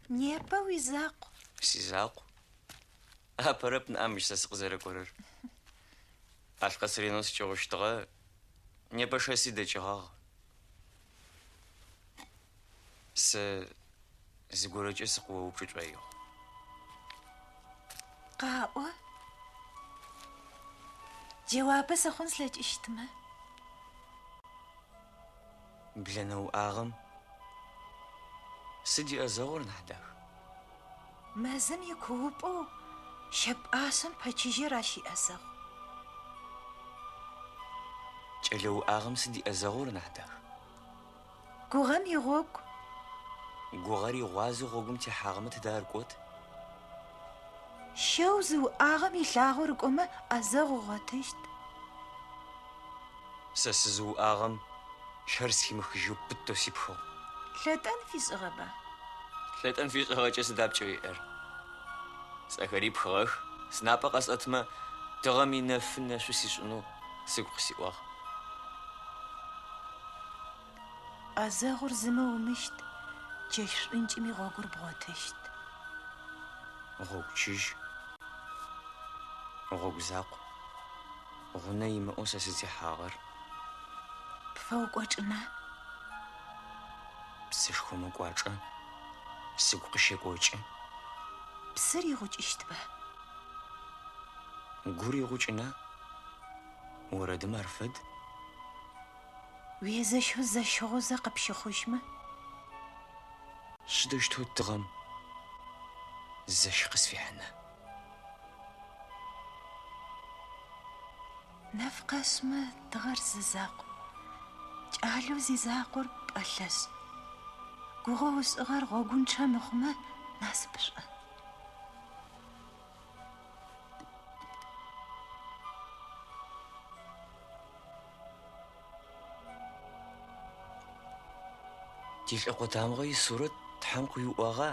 Непэ уизакъу. Сизакъу. Апэрэп ныӏа мыщ сэ сыкъызэрэкӏорэр. Алъкъэс ренэу скӏыгъущтыгъэ, непэ шэси дэкӏыгъагъ. Сэ зыгорэкӏэ сыкъыоупчӏы шӏоигъу. Къаӏо. Джэуапэ сыхъун слъэкӏыщтмэ. Блэнэ уӏагъэм сыд иӏэзэгъур нахь дах? Мэзым икуупӏэу щэ пӏашъэм пэчыжьэр ащ иӏэзэгъу. Кӏэлэ уӏагъэм сыд иӏэзэгъур нахь дах? Гугъэм игъогу. Гугъэр игъуазэу гъогум техьагъэмэ тыдэ ар кӏот? Щэу зыуӏагъэм илъагъо рыкӏомэ ӏэзэгъу ыгъотыщт. Сэ сызыуӏагъэм щэр схимыхыжьэу пытэу сипхыгъ. Лъэтӏэн фишӏыгъэба? Лъэтӏэн фишӏыгъэкӏэ сыда пкӏэу иӏэр? Сӏэхэри пхыгъэх, сынапӏэ къэсӏэтмэ, тыгъэм инэфы нэшъу сишӏынэу сыгу къысиӏуагъ. ӏэзэгъур зымэ умыщт, чэщ шӏункӏыми гъогур бгъотыщт. Гъогу чыжь, гъогу закъу, гъунэ имыӏэу сэ сызтехьагъэр. Пфэукӏочӏына? Псышхом ыкӏуачӏэ сыгу къыщекӏокӏы. Псыр игъукӏыщтба? Гур игъукӏына? Орэдым ар фэд. Уезэщэу зэщыгъозэ къыпщыхъужьмэ? Сыдэущтэу тыгъэм зэщ къысфихьына? Нэф къэшъмэ, тыгъэр зы закъу. Кӏалэу зизакъор пӏэлъэшӏ. Гугъэу ышӏыгъэр гъогунчъэ мыхъумэ, насыпышӏо. Тилӏэкъо тамыгъэ исурэт Тхьэм къыуиӏуагъа?